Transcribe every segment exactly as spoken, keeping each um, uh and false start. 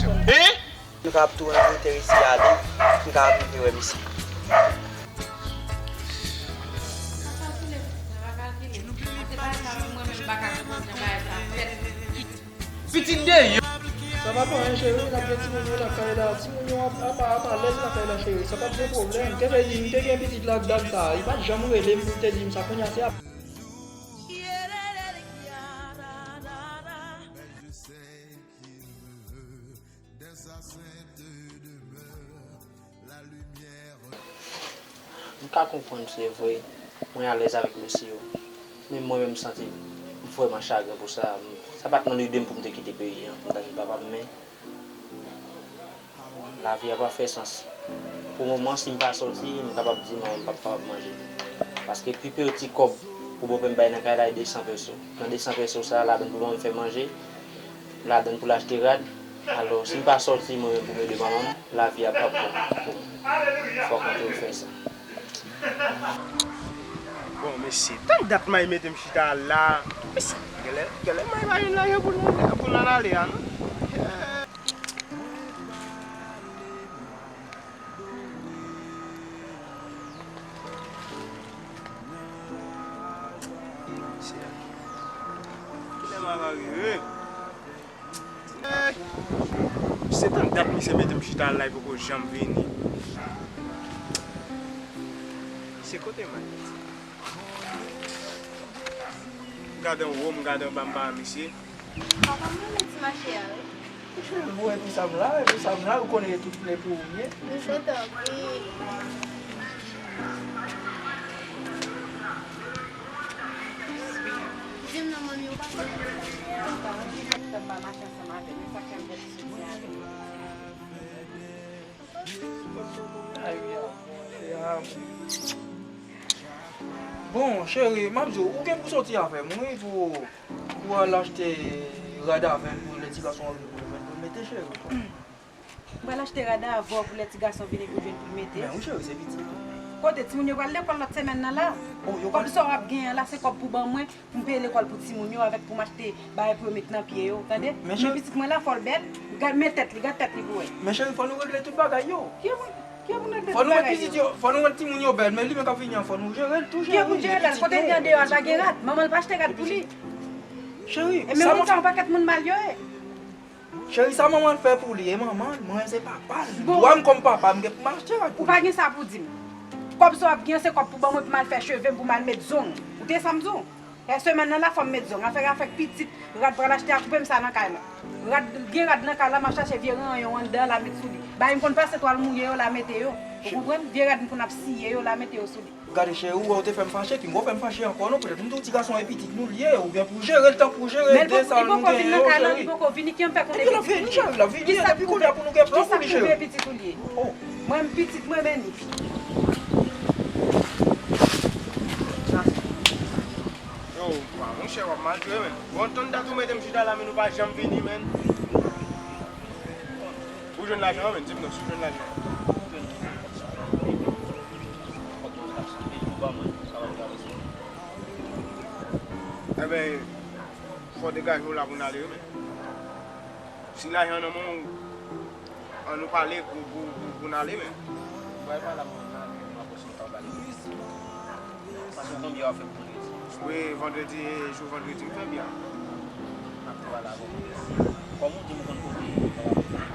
Hein? Nou kapab tou rann votè isi ale, nou kapab rive wè misye. Pitit deyò. Sa p ap anyen, cheri, n ap gen timoun yo lakay la. Timoun yo ap, ap, ap alèz lakay la, cheri. Sa p ap gen pwoblèm. Te vle di, m te gen pitit la ak dat sa. Li pa t janm rele m pou l te di m sa. Kounye a se ap. M ka konprann, se vre, mwen alèz avèk mesye yo. Men mwen menm, m santi m vrèman chagren pou sa. Sa pa t nan lide m pou m te kite peyi an, pou m t al jwenn papa m, men lavi a pa fè sans. Pou moman, si m pa sòti, m kapab di manman m p ap kapab manje. Paske pi piti kòb pou bòpè m bay nan kay la, e de san peso. Nan de san peso sa a, ladann pou manman m fè manje, ladann pou l achte rad. Alò, si m pa sòti mwen menm pou m ede manman m, lavi a p ap bon pou mwen. Fòk mwen toujou fè sa. Bon, mesye, tank dat may mete m chita la. Mesye, genlè, genlè may pa jwenn lajan pou l, pou l al ale a, non? Kilè m ap rive? Eh! Se tank dat misye mete m chita la, li poko janm vini. Se kote m al? Gade anwo m, gade anba m pa misye. Papa, m renmen ti mache a, wi. Ou cheve voye pou sa m la, wi, pou sa m la, ou konnen e tout flè pou ou ye. M kontan anpil. Di m non, manmi, ou pa konn. M kontan anpil, m kontan m pa mache ansanm avè l, men sa k fè m fè ti soutyen avè l. Ay, wi, a, wi, a. Bon, cheri, m ap di w, ou gen pou soti avè m, wi, pou, pou al achte rad avè l, pou lè ti gason an vini pou l jwenn pou l mete, cheri. Ou pral achte rad avè w pou lè ti gason vini pou l jwenn pou l mete? Men wi, cheri, se pitit ou. Kote timoun yo pral lekòl lòt semèn nan la? Oh, yo pral. Kòb sa w ap genyen an la, se kòb pou ban mwen, pou m peye lekòl pou timoun yo, avèk pou m achte bagay pou yo met nan pye yo, tande? Men, men cheri, pitit mwen la, fò l bèl, gad, men tèt li, gad tèt li pou wè. Men cheri, fò nou regle tout bagay yo. Ki moun, ki moun regle tout bagay yo? Fò nou wè pitit yo, fò nou wè timoun yo bèl, men li menm k ap vini an, fò nou jere l tou, cheri. Ki moun jere l? Kote l gen deyò a, l pa gen rad? Manman l pa achte rad pou li. Cheri, e men moun sa yon pakèt moun mal yo ye. Cheri, sa manman l fè pou li, e manman l, mwen se papa l. Bon. Dwa m kòm papa, m gen pou m achte rad pou li. Ou pa gen sa pou di m. Kòb sa w ap gen, se kòb pou ban mwen pou m al fè cheve m, pou m al met zong. Ou tande sa m di w? E semèn nan la, fò m met zong. Afè, afè pitit, rad pral achte a, koupe m sa nan kay la. Rad, gen rad nan kay la, m ap chache vye ranyon anndan, l a met sou li. Bagay m konn pase twal mouye yo, l a mete yo. Ou konprann? Vye rad m konn ap siye yo, l a mete yo sou li. Gade cheri, ou wè ou te fè m fache, epi m wè w fè m fache ankò non, poutèt m di w ti gason e pitit nou l ye, ou gen pou w jere l tankou w jere de sa nou genyen yo, cheri. Men li poko vin nan kay la, li poko vini, ki jan m fè konnen pitit ou l ye? Epi l ap vini, cheri, l ap vini, epi kounye a pou nou gen plan pou li, cheri. Kisa k touve pitit ou l ye? Oh. Mwen, pitit mwen, men li. Yo, wa, monchè, w ap maltire, men. Bon, tann dat ou mete m chita la, men nou pa janm vini, men. Ou jwenn lajan an, men, di m non, si w jwenn lajan an. Enben, fò w degaje w la pou n ale, wi, men. Si lajan an nan men w, ann nou pale pou, pou, pou, pou n ale, men. Ou pral pale ak mwen nan, men m ap pase yon tan pale. Paske w konn byen w ap fè pou vandredi. Wi, vandredi, e jou vandredi, m fè byen. M ap tou pale avè w. Kòm ou di m konn kote,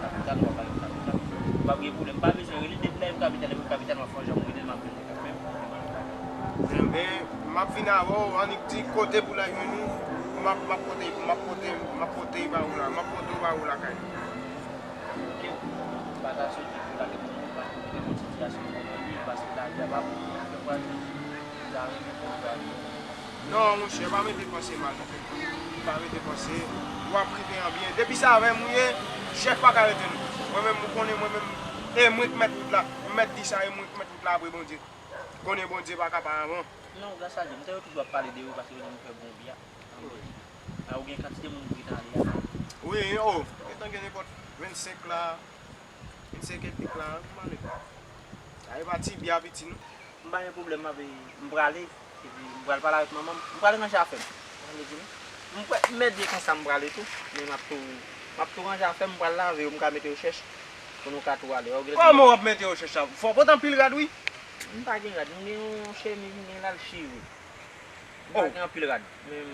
kapital, w ap pale kapital. M p ap gen pwoblèm, m pa bezwen rele depi lè m kapital, depi m kapital, m ap fè yon jan m rele l, m ap vin. Enben, m ap vin avè w, annik di kote pou l al jwenn ou, m ap, m ap pote, m ap pote, m ap pote ba ou la, m ap pote w ba ou lakay. Oke, ou pa ta soti pou lage pou nou, pa gen yon sitiyasyon pou nou viv, paske lavi a pa pou nou, fè pral vin, nou ta renmen pou nou ta vin. Non, monchè, pa mete panse mal nan tèt ou. Pa mete panse, w ap rive an byen. Depi se avè m ou ye, chèf pa ka rete nou. Mwen menm, ou konnen, mwen menm, e mwen k mèt wout la. M mèt di sa, e mwen k mèt wout la apre Bondye. Konnen Bondye pa ka pa avan. Non, gras a Dye, m te toujou ap pale de ou paske nou fè bon vi a. A, ou gen kantite moun ki gentan ale a. Wi, o, gentan gen nenpòt vennsenk la, vennsenk e kèk la, m ale. A, e pa ti byen piti, non. M pa gen pwoblèm, m ap, m prale, epi m pral pale avèk manman m. M prale nan jafè m. Ou konn di nou? M prè, m mèt di konsa m prale tou, men m ap tou M ap tou ranje afè m, m pral lave yo, m ka mete yo chèch pou nou ka tou ale. Kòman w ap mete yo chèch la? Fò w pote anpil rad, wi. M pa gen rad, m gen yon chemiz, m gen l al chire. M pa gen anpil rad, men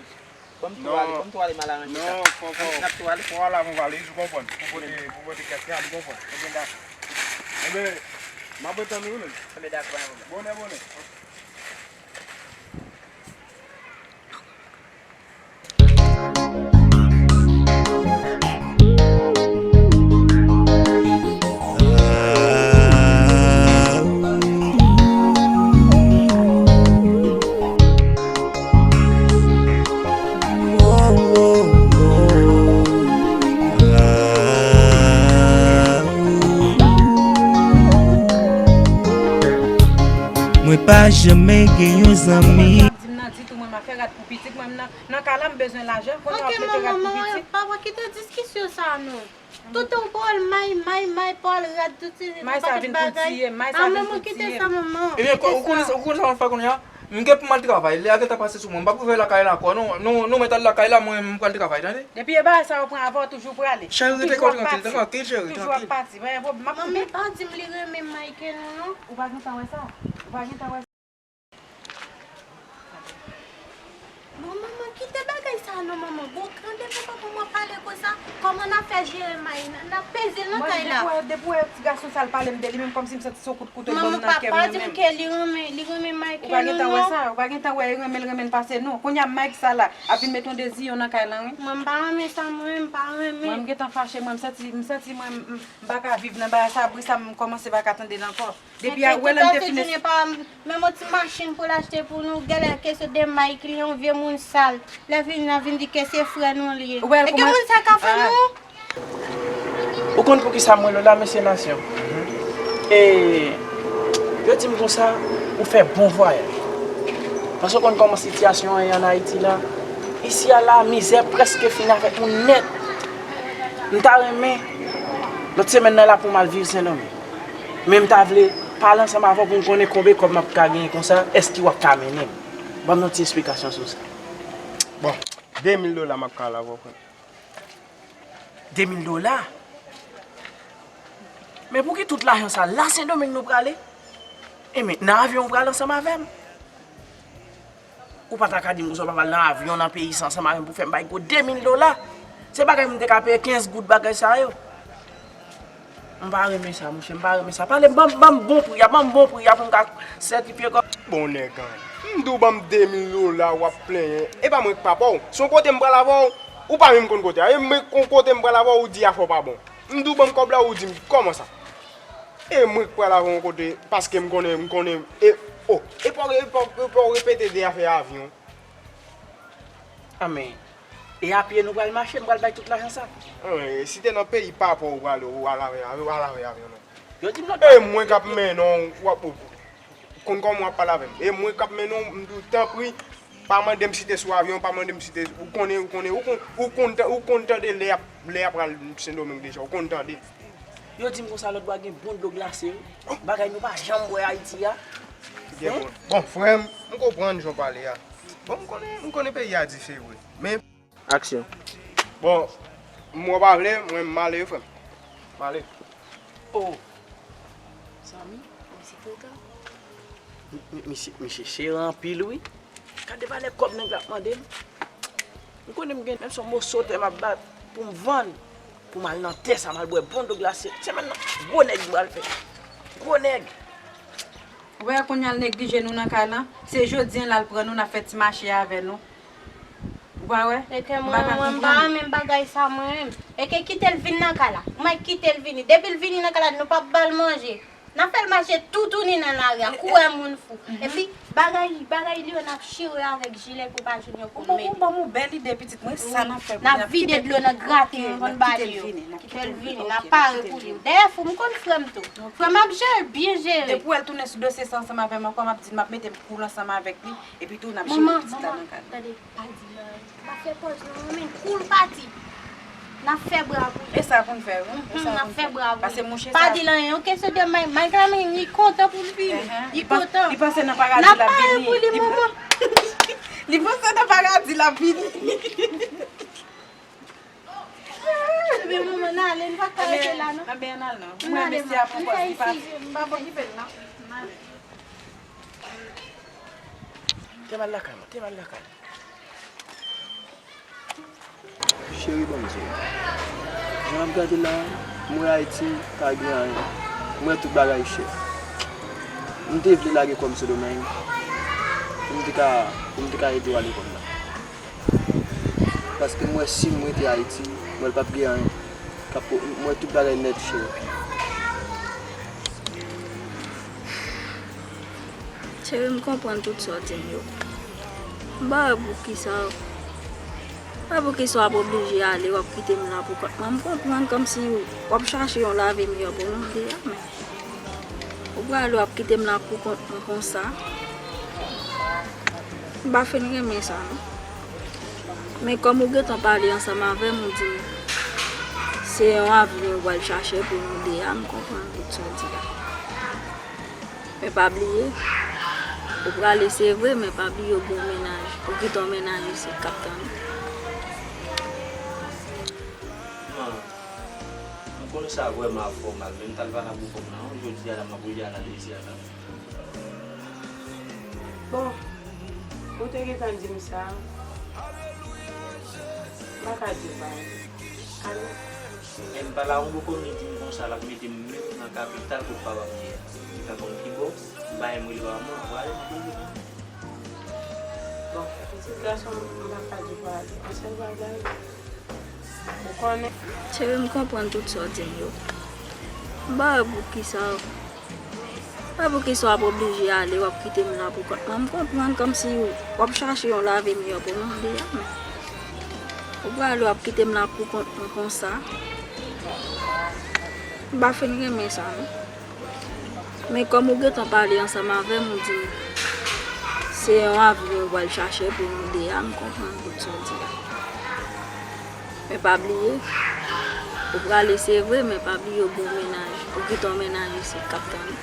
ban m tou ale, ban m tou ale m al aranje sa. Non, fò, fò, n ap tou ale. Fò w al avan w ale, ou konprann? Pou pote, pou pote kèk rad, ou konprann? Ebyen, dakò. Ebyen, m ap ret tann ou, wi, menm. Ebyen, dakò, pa gen pwoblèm. Bonè, bonè. Mwen pa janmen gen yon zanmi. Di m nan ditou, mwen, m a fè rad pou pitit mwen, m nan, nan kay la, m bezwen lajan, kounye a w ap mete rad pou pitit. Ok, manman, manman, papa, kite diskisyon sa non. Toutan w pawòl may, may, may, pawòl rad, tout se yon pakèt bagay. May sa vin pou tiye, may sa vin pou tiye. Ah, manman, kite sa, manman. Ebyen, ou konnen, ou konnen sa m ap fè kounye a? M gen pou m al travay, lè a gentan pase sou mwen, m p ap rive lakay la ankò, non, non, non, mèt al lakay la, mwen, m pral travay, tande? Depi e bagay sa yo pran avè w, toujou prale. Cheri, rete kò w trankil, trankil, cheri, trankil. Toujou ap pati, pa gen pwoblèm, m ap... Manmi pa di m li renmen Mike non, non. Ou pa gentan wè sa? Ou pa gentan wè sa? Bon, manman, kite bagay sa non, manman. Bon, kande pou papa mwen pale konsa. Kòman n ap fè jere may? N ap peze l nan kay la. Mwen, depi w wè, depi w wè ti gason sa l pale m de li menm, kòmsi m santi se yon kout kouto l ban m nan kè m nan menm. Manman, papa di m ke li renmen, li renmen Mike non. Ou pa gentan wè sa? Ou pa gentan wè, renmen l, renmen l pase nou. Kounye a Mike sa la ap vin mete yon deziyon nan kay la, wi. Mwen, m pa renmen sa, mwen, m pa renmen. Mwen, m gentan fache, mwen, m santi, m santi mwen, m, m pa ka viv nan bagay sa, bri sa, m kòmanse pa ka tande l ankò. Depi a, wè lè m te fin... Menm yon ti machin pou l achte pou nou, genlè ke se de may kliyan, vye moun sal. Lè vini, l a vin di ke se frè nou li ye. E ke moun sa ka fè nou? Ou konn poukisa m rele w la, mesye Nasyon? E yo di m konsa, ou fè bon vwayaj. Paske w konn kòman sitiyasyon an ye ann Ayiti la. Isi a la, mizè prèske fin avèk moun nèt. M ta renmen, lòt semèn nan la pou m al viv Sendomeng. Men m ta vle pale ansanm avè w pou m konnen konbe kòb m ap ka genyen konsa, èske w ap ka mennen m? Ban m yon ti esplikasyon sou sa. Bon, de mil dola m ap ka al avè w, frè m. De mil dola? Men pouki tout lajan sa la Sendomeng nou prale? Enben, nan avyon ou prale ansanm avè m? Ou pa ta ka di m konsa w pa pral nan avyon nan peyi sa ansanm avè m pou fè m bay gwo de mil dola. Se bagay m te ka peye kenz goud bagay sa yo. M pa renmen sa, monchè, m pa renmen sa. Pale m, ban m, ban m bon pri a, ban m bon pri a pou m ka sètifye kò. Bon nèg an. M di w ban m de mil dola, w ap plenyen. E pa mwen k papa w. Se yon kote m pral avè w, ou pa menm konn kote a. E mwen, yon kote m pral avè w, ou di afè w pa bon. M di w ban m kòb la, ou di m kòman sa? E mwen k pral avè w yon kote, paske m konnen, m konnen, e, o, e pa w, e pa w, e pa w repete de afè avyon. A men, e a pye nou pral mache, m pral bay tout lajan sa? Anmwey, si te nan peyi papa w prale, ou al avè, ou al avè avyon non. Yo di m lòt... E mwen k ap mennen w, w ap, ou konn kòman w ap pale avè m. E mwen k ap mennen w, m di w tanpri, pa mande m si te sou avyon, pa mande m si te, ou konnen, ou konnen, ou konn, ou konn, ou konn tande lè y ap, lè y ap pral Sendomeng deja, ou konn tande. Yo di m konsa lòt bò a gen bon dlo glase, wi. Bagay nou pa janm wè Ayiti a. Gen bon. Bon, frè m, m konprann jan w pale a. Bon, m konnen, m konnen peyi a difere. Men... Aksyon. Bon, m wè w pa vle, mwen m ale wi, frè m. M ale. Oh. Zanmi, misye frekan. M, m, misye, misye chere anpil, wi. Gade valè kòb nèg la ap mande m. M konnen m gen, menm se yon moso tè m ap bat pou m vann, pou m al nan tè sa, m al bwè bon dlo glase. Se menm nan gwo nèg m pral fè. Gwo nèg. Ou wè kounye a l neglije nou nan kay lan. Se jodi a l al pran nou, n ap fè ti mache avè nou. Ou pa wè? E ke mwen, mwen pa renmen bagay sa, mwen menm. E ke kite l vin nan kay la. Mwen kite l vini. Depi l vini nan kay la, nou p ap ba l manje. N ap fè l mache toutouni nan lari a, kouri moun fou. Epi, bagay, bagay li yo n ap chire avèk jilè pou pa jwenn yo pou n mete. Ou ban m yon bèl ide, pitit mwen, sa n ap fè. N ap vide dlo nan graten yo pou n ba li yo. Kite l vini, n ap pare pou li. Dèyè fou, m konn frè m tou. Frè m ap jere l byen jere. Depi w wè l tounen sou dosye sa ansanm avè m ankò, m ap di l m ap mete m koul ansanm avèk li. Epi tou, n ap jere pitit la nan kay. Manman, manman, tande, pa di l anyen. Pa fè pòz non, mwen menm kou l pati. N ap fè bra pou li. E sa pou n fè, wi. E sa pou n fè. N ap fè bra pou li. Pase mouche sa. Pa di l anyen, oke, se de may, may la menm, li kontan pou l vini. Li kontan. Li panse nan paradi l ap vini. N ap pare pou li, manman. Li panse nan paradi l ap vini. Wi, manman, n ale, n pa ka rete la, non. Anben, ann al, non. Mwen, mesye a pran pòz li pati. M pa okipe l, non. N ale. Te m al lakay mwen, te m al lakay. Cheri, ban m di w. Jan m ap gade la, m wè Ayiti pa gen anyen. M wè tout bagay chè. M te vle lage kò m Sendomeng pou m te ka, pou m te ka ede w ale kòb la. Paske m wè si m rete Ayiti, m wè l p ap gen anyen. K ap, m wè tout bagay nèt chè. Cheri, m konprann tout sa w di m yo. M pa wè poukisa, m pa wè poukisa w ap oblije ale, w ap kite m la pou kont mwen. M konprann kòmsi w ap chache yon lavi miyò pou nou de a, men ou prale, w ap kite m la pou kont mwen konsa. M pa fin renmen sa, non. Men kòm ou gentan pale ansanm avè m, ou di m se yon avni ou pral chache pou nou de a, m konprann tout sa w di la. Men pa bliye, ou prale se vre, men pa bliye ou gen yon mennaj. Ou kite yon mennaj isit k ap tann ou. Man, m konnen sa vrèman ap fè w mal, men m t al valab pou kòb la, non, jodi a la, m ap oblije al nan lezi a la. Bon, ou te gentan di m sa, m pa ka di w pa ale. Ale. E m pa la, yon boko vini di m konsa, l ap mete m menm nan kapital kot papa m ye a. Li pa konn ki bò, m pa menm rele papa m, mwen prale, m ap rele. Bon, pitit gason m, m pa ka di w pa ale. Yon sèl bagay, ou konnen. Cheri, m konprann tout sa w di m yo. M pa wè poukisa, m pa wè poukisa w ap oblije ale, w ap kite m la pou kont mwen. M konprann kòmsi w ap chache yon lavi miyò pou nou de a, men ou prale, w ap kite m la pou kont mwen konsa. M pa fin renmen sa, non. Men kòm ou gentan pale ansanm avè m, ou di m se yon avni ou pral chache pou nou de a, m konprann tout sa w di a. Men pa bliye, ou prale se vre, men pa bliye ou gen yon mennaj, ou kite yon mennaj isit k ap tann ou.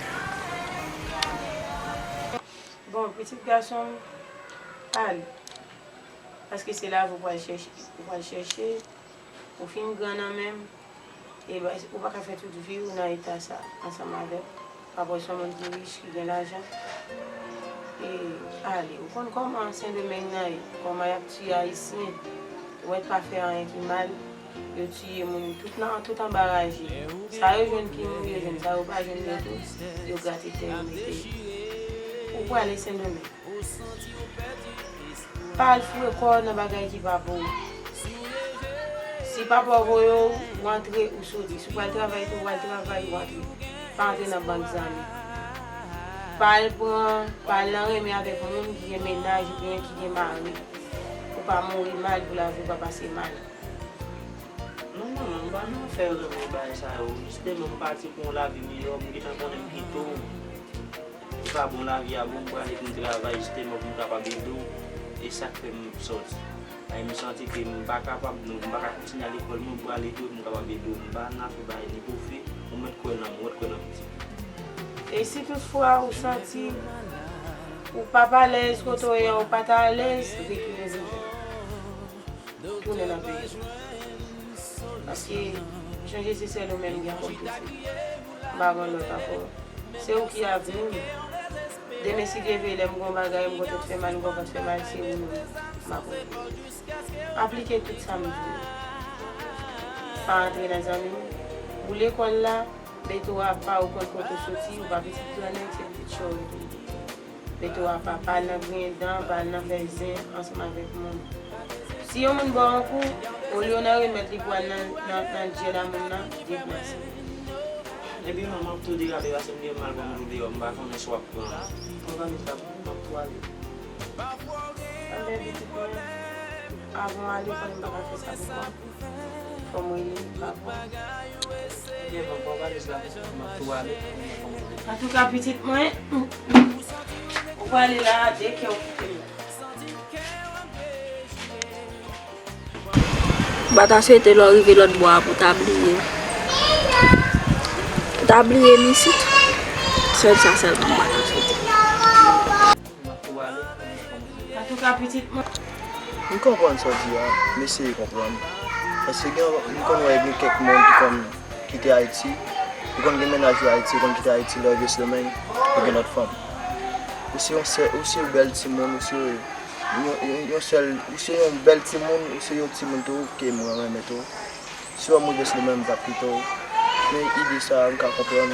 Bon, pitit gason m, ale. Paske se lavi ou pral chèche, ou pral chèche, ou fin gran nan men m, e ba, ou pa ka fè tout vi w nan eta sa ansanm avè m. Pa pral se yon moun ki rich, ki gen lajan. E ale, ou konn kòman Sendomeng nan ye, kòman y ap tiye Ayisyen, ou mèt pa fè anyen ki mal, yo tiye moun tout nan, tout anba raje. Sa yo jwenn ki mouri, yo jwenn, sa yo pa jwenn yo tou, yo grate tè yo mete. Ou prale Sendomeng. Pa al foure kò w nan bagay ki pa pou ou. Si papa w voye w, ou antre, ou soti. Si w pral travay tou, ou al travay, ou antre. Pa antre nan bann zanmi. Pa al pran, pa al nan renmen avèk moun ki gen mennaj oubyen ki gen mari. Pou w pa mouri mal, pou lavi w pa pase mal. Non, manman, m pa nan fè renmen bagay sa yo. Jisteman, m pati pou yon lavi miyò, m gentan konnen m kite w. Li pa bon, lavi a bon, m prale pou m travay jisteman pou m kapab ede w. E sa k fè m sòti. Paske m santi ke m pa kapab, non, m pa ka kontinye al lekòl, mwen, m prale tou pou m kapab ede w. M pa nan afè bay negofe, ou mèt kwè nan mwen, ou mèt kwè nan pitit. E si toutfwa ou santi ou p ap alèz kote w ye a, ou pa t alèz, retounen nan peyi w. Tounen nan peyi w. Paske, chonje se sèl ou menm gen kòm pitit. M pa gen lòt ankò. Se ou ki avni m. Demen, si Dye vle, lè m gen yon bagay, m gen yon tèt fè mal, m gen yon vant fè mal, se ou menm m ap rele. Aplike tout sa m di w. Pa antre nan zanmi m. Ou lekòl la, mete w apa, ou konn kote w soti, ou pa pitit grannèg, se pitit chòrèt ou ye. Mete w apa, pa al nan griyen dan, pa al nan fè zen ansanm avèk moun. Si yon moun ba w yon kou, olye w nan remèt li pou al nan, nan, nan dyèl a moun nan, deplase. Ebyen, manman, m ap tou derape paske m gen mal pou m tou deyò, m pa konnen si w ap pran. Mwen pa met la pou ou, m ap tou ale. Anben, pitit mwen, avan w ale, konnen m pa ka fè sa pou kò m. Fò m rele li pa bon. Antouka, pitit mwen, ou prale la, de kè ou kite m. M pa ta swete lè w rive lòt bò a pou w ta bliye m. Pou w ta bliye m isit. Sèl sa sèlman m pa ta swete. Antouka, pitit mwen. M konprann sa w di a, m eseye konprann. Paske gen, m konn wè gen kèk moun ki konn kite Ayiti, yo konn gen mennaj yo Ayiti, yo konn kite Ayiti lè yo rive Sendomeng, yo gen lòt fanm. Ou se yon sè, ou se yon bèl timoun, ou se yon, yon, yon sèl, ou se yon bèl timoun, ou se yon timoun tou ke mwen renmen tou. Si w wè m rive Sendomeng, m p ap kite w. Men ide sa a, m ka konprann.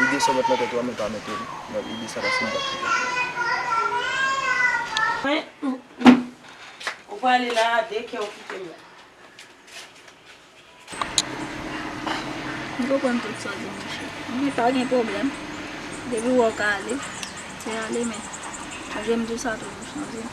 Ide sa w met nan tèt ou a, men pa mete l nan ide sa a, paske m p ap kite w. Mwen, ou prale la, de kè w kite m la. M konprann tout sa w di, monchè. Wi, pa gen pwoblèm. Depi w wè w ka ale, se ale, men sonje m di w sa toujou, sonje.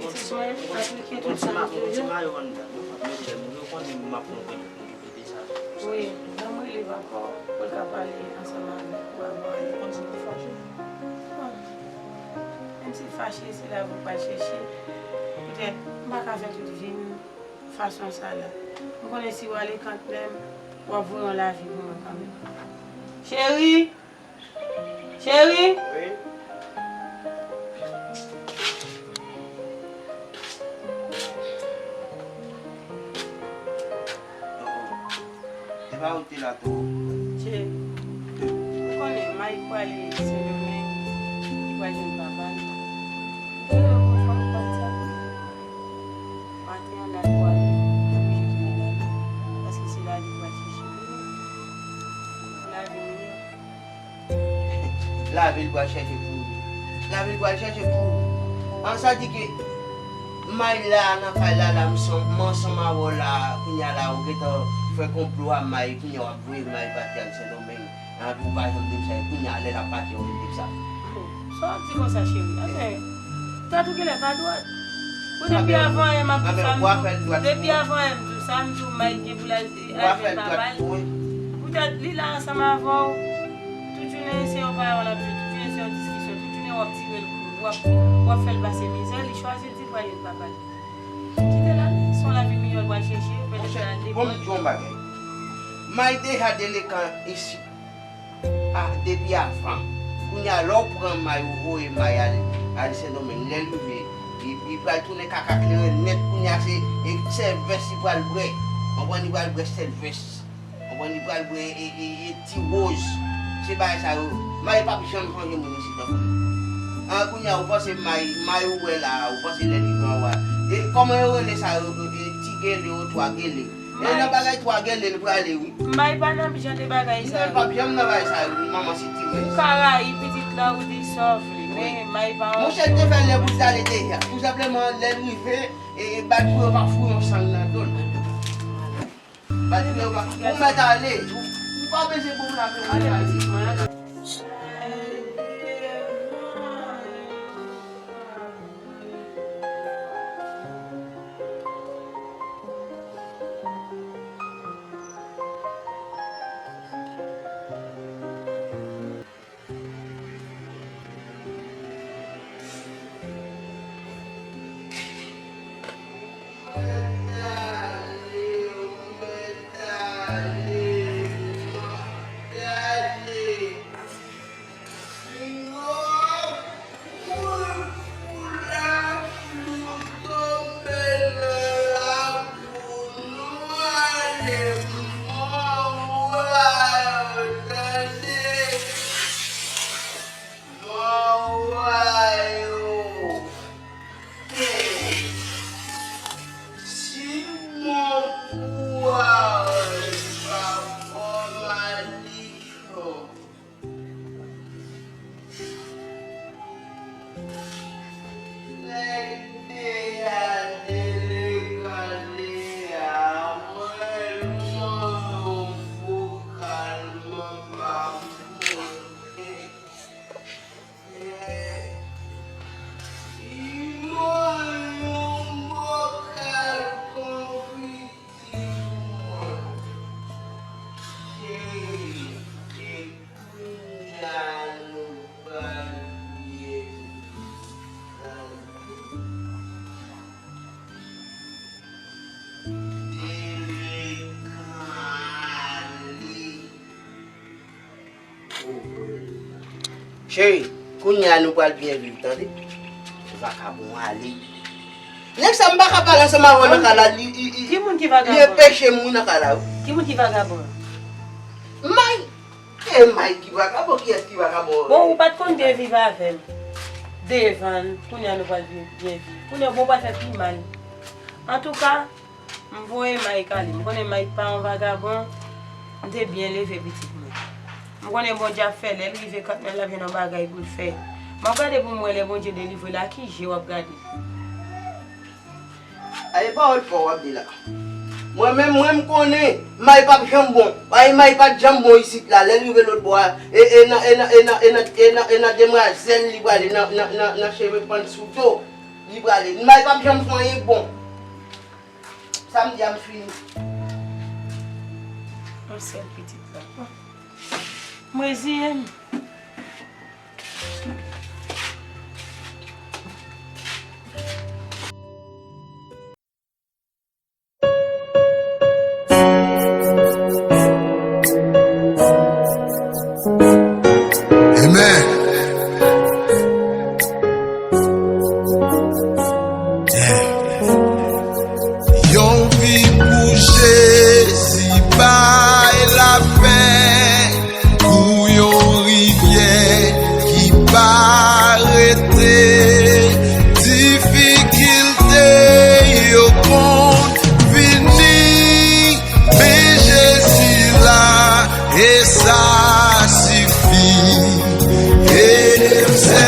Pitit mwen, aplike tout sa m di w yo. Wi, ban m rele papa w pou l ka pale ansanm avèk ou avan l ale. Bon, menm si l fache, se lavi l pral chèche. Poutèt, m pa ka fè tout vi m fason sa la. M konnen si w ale kanmenm, w ap voye yon lavi pou mwen kanmenm. Cheri! Cheri! Wi? Oh, oh. E pa ou te la tou? Cheri, ou konnen, Mike prale Sendomeng, li pral jwenn papa l. Dayè, yon fwa m pa di sa pou li. Maten an, la, li pral oblije tounen la. Paske se la li pral chèche pou nou. Pou lavi miyò. Lavi l pral chèche pou ou. Lavi l pral chèche pou ou. An, sa di ke May la nan kay la, la, m ansanm avè w la, kounye a la, ou gentan fè konplo a May, kounye a w ap voye May pati al Sendomeng. An, pou w pa janm di m sa, e kounye a, lè l ap pati, ou vin di m sa. Sa w ap di konsa, cheri? Anben, tèt ou genlè pa dwat. Ou depi avan yè m ap di sa, m di w, depi avan yè m di w sa, m di w May gen pou l al, al jwenn papa l. Poutèt li la ansanm avè w, tout jounen se yon pawòl l ap jwe, tout jounen se yon diskisyon, tout jounen w ap tire l kou, w ap, w ap fè l pase mizè, li chwazi l di l pral jwenn papa l. Kite l ale, se yon lavi miyò l pral chèche, petèt l al lekòl. Monchè, bon, m di w yon bagay. May deja delekan isit. A, depi avan. Kounye a, lè w pran May, ou voye May al, al Sendomeng, lè l rive, li, li pral tounen kaka kleren nèt. Kounye a, se, e, sèl vès li pral bwè. Konprann, li pral bwè sèl vès. Konprann, li pral bwè, e, e, e, ti woz. Se bagay sa yo. May p ap janm chanje moun isit ankò. An, kounye a, ou panse May, May ou wè la a, ou panse lè li pran w a. E, kòman yo rele sa yo, e, e, ti gele ou twa gele? E nan bagay twa gele l prale, wi. May pa nan jan de bagay sa yo. Li p ap janm nan bagay sa yo, wi, manman, se ti rès. Ou ka rayi pitit la, ou di sa w vle, men May pa yon... Monchè, l te fè lè pou l t ale deja. Tou senpleman, lè l rive, e, e, bat pou yo pa foure yon sang nan do l. Bat pou yo pa... Ou mèt ale. Ou pa bezwen pou m la, men ou mèt ale. Cheri, kounye a nou pral byen viv, tande? Vakabon ale. Nèg sa m pa ka pale ansanm avè w nan kay la, li, li, li, Ki moun ki li vagabon? Enpeche m wi nan kay la, wi. Ki moun ki vagabon? May. E May ki vagabon, kiyès ki vagabon? Bon, ou pa t konn byen viv avè m. Devan, kounye a nou pral byen, byen viv. Kounye a, bon, ou pral fè pi mal. Antouka, m voye May ale. M konnen May pa yon vagabon. M te byen leve pitit mwen. M konnen Bondye ap fè, lè l rive kant mwen, l ap jwenn yon bagay pou l fè. M ap gade pou m wè lè Bondye delivre l, a ki je w ap gade? A, e pawòl fò w ap di la. Mwen menm, mwen m konnen May p ap janm bon. Ay, May pa t janm bon isit la. Lè l rive lòt bò a, e, e nan, e nan, e nan, e nan, e nan, e nan demwazèl li prale, nan, nan, nan, nan cheve pann sou do li prale. May p ap janm fè anyen k bon. Sa m di a m fini. Yon sèl pitit la. M reziye m. Amen. Yeah. Yon vi pou Jezi bay lapè. Kou yon rivyè ki pa rete, difikilte yo konn vini, men Jezi la, e sa sifi. E m sè